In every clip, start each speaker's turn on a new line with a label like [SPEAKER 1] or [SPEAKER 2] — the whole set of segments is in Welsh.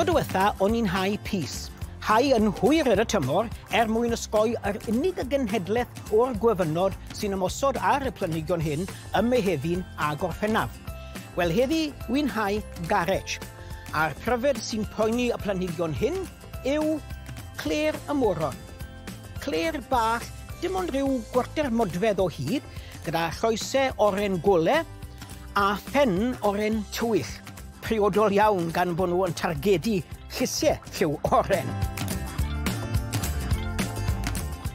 [SPEAKER 1] Tro diwetha, o'n i'n hau pys. Hau yn hwyr ar y tymor er mwyn osgoi yr unig genhedlaeth o'r gwyfynod sy'n ymosod ar y planhigion hyn ym Mehefin a Gorffennaf. Wel, heddi, wy'n hau garech. A'r pryfed sy'n poeni y planhigion hyn yw clêr y moron. Clêr bach, dim ond rhyw gwarter modfedd o hyd, gyda choesau oren gole a phen oren tywyll. Priodol iawn gan bod nhw yn targedu llysiau lliw oren.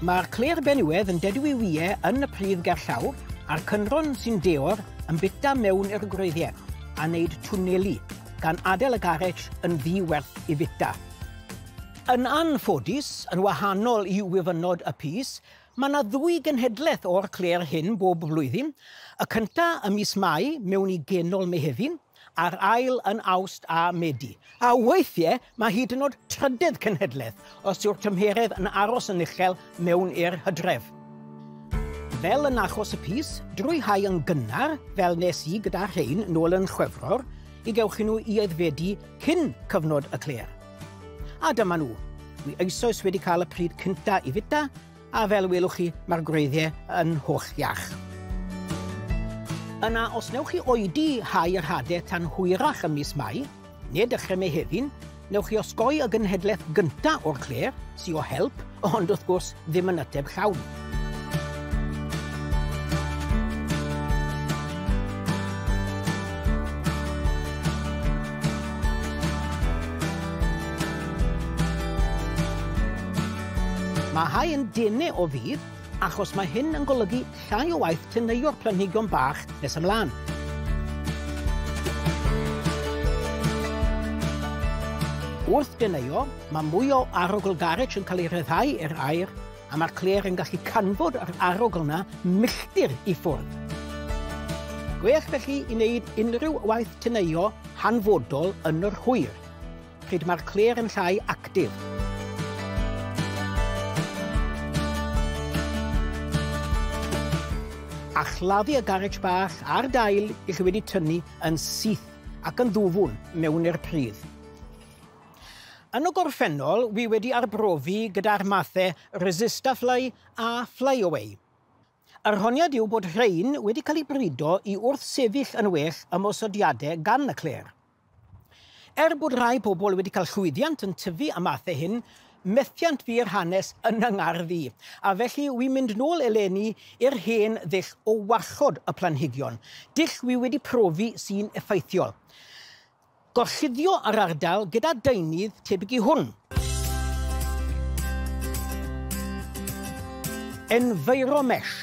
[SPEAKER 1] Mae'r clêr benywedd yn dedw i wyau yn y pridd gerllaw, a'r cynron sy'n deor yn bita mewn i'r gwreiddiau a wneud twneli, gan adael y garech yn ddiwerth i fita. Yn anffodus, yn wahanol i wyfynod y pys, mae yna ddwy genhedlaeth o'r clêr hyn bob blwyddyn. Y cynta ym mis Mai mewn i genol Mehefin, a'r ail yn Awst a Medi. A weithiau mae hyd yn oed trydydd cenhedlaeth os yw'r tymheredd yn aros yn uchel mewn i'r hydref. Fel yn achos y pys, drwy hau yn gynnar, fel nes i gyda rhain nôl yn Chwefror, i gewch chi nhw i aeddfedu cyn cyfnod y clêr. A dyma nhw. Wi eisoes wedi cael y pryd cynta i fita, a fel welwch chi, mae'r gwreiddiau yn holl iach. Yna, os newch chi oedi hau yr hadau tan hwyrach ym mis Mai, neu dechrau Mehefin, newch chi osgoi y genhedlaeth gynta o'r clêr, sy o help, ond wrth gwrs ddim yn ateb llawn. Mae hau yn dene o fudd, achos mae hyn yn golygu llai o waith teneuo'r planhigion bach nes ymlaen. Wrth deneuo, mae mwy o arogl garech yn cael ei rhyddhau i'r aer, a mae'r clêr yn gallu canfod yr arogl yna milltir i ffwrdd. Gwell felly i wneud unrhyw waith teneuo hanfodol yn yr hwyr, pryd mae'r clêr yn llai actif. A chladdu y garech bach a'r dail i chi wedi tynnu yn syth ac yn ddwfwn mewn i'r pridd. Yn y gorffennol, wi wedi arbrofi gyda'r mathau Resistafly a Flyaway. Yr honiad yw bod rhain wedi cael eu brido i wrthsefyll yn well ymosodiadau gan y clêr. Er bod rhai pobl wedi cael llwyddiant yn tyfu y mathau hyn, methiant fu'r hanes yn yng ngardd i. A felly wi'n mynd nôl eleni i'r hen ddull o warchod y planhigion. Dull wi wedi profi sy'n effeithiol. Gorchuddio yr ardal gyda deunydd tebyg i hwn. Enviromesh,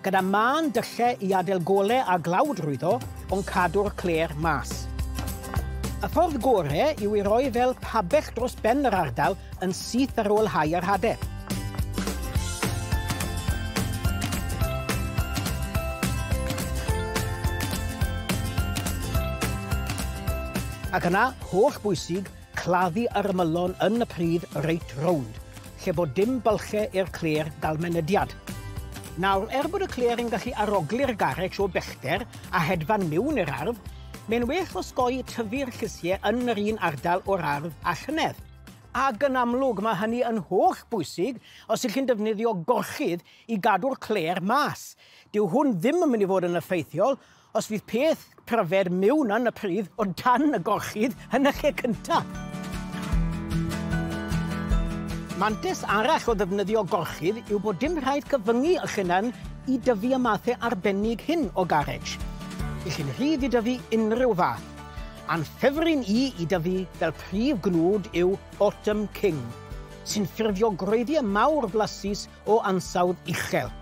[SPEAKER 1] gyda mân dyllau i adael golau a glaw drwyddo, ond cadw'r clêr mas. Y ffordd gore yw i roi fel pabell dros ben yr ardal yn syth ar ôl hau yr hadau. Ac yna, holl bwysig, claddu yr ymylon yn y pridd reit rownd, lle bod dim bylchau i'r clêr gael mynediad. Nawr, er bod y clêr yn gallu arogli'r garech o bellter a hedfan mewn i'r ardd, mae'n well osgoi tyfu'r llysiau yn yr un ardal o'r ardd a llynedd. Ac yn amlwg mae hynny yn holl bwysig os ych chi'n defnyddio gorchudd i gadw'r clêr mas. Dyw hwn ddim yn mynd i fod yn effeithiol os fydd peth pryfed mewn yn y pridd o dan y gorchudd yn y lle cyntaf. Mantais arall o ddefnyddio gorchudd yw bod dim rhaid cyfyngu eich hunan i dyfu y mathau arbennig hyn o garech. Ych chi'n rhydd i dyfu unrhyw fath. A'n ffefryn i dyfu fel prif gnwd yw Autumn King, sy'n ffurfio gwreiddiau mawr blasus o ansawdd uchel,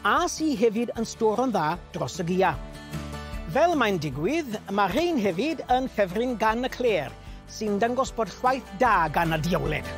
[SPEAKER 1] a sy hefyd yn storo'n dda dros y gaea. Fel mae'n digwydd, mae rhain hefyd yn ffefryn gan y clêr, sy'n dangos bod chwaith da gan y diawled.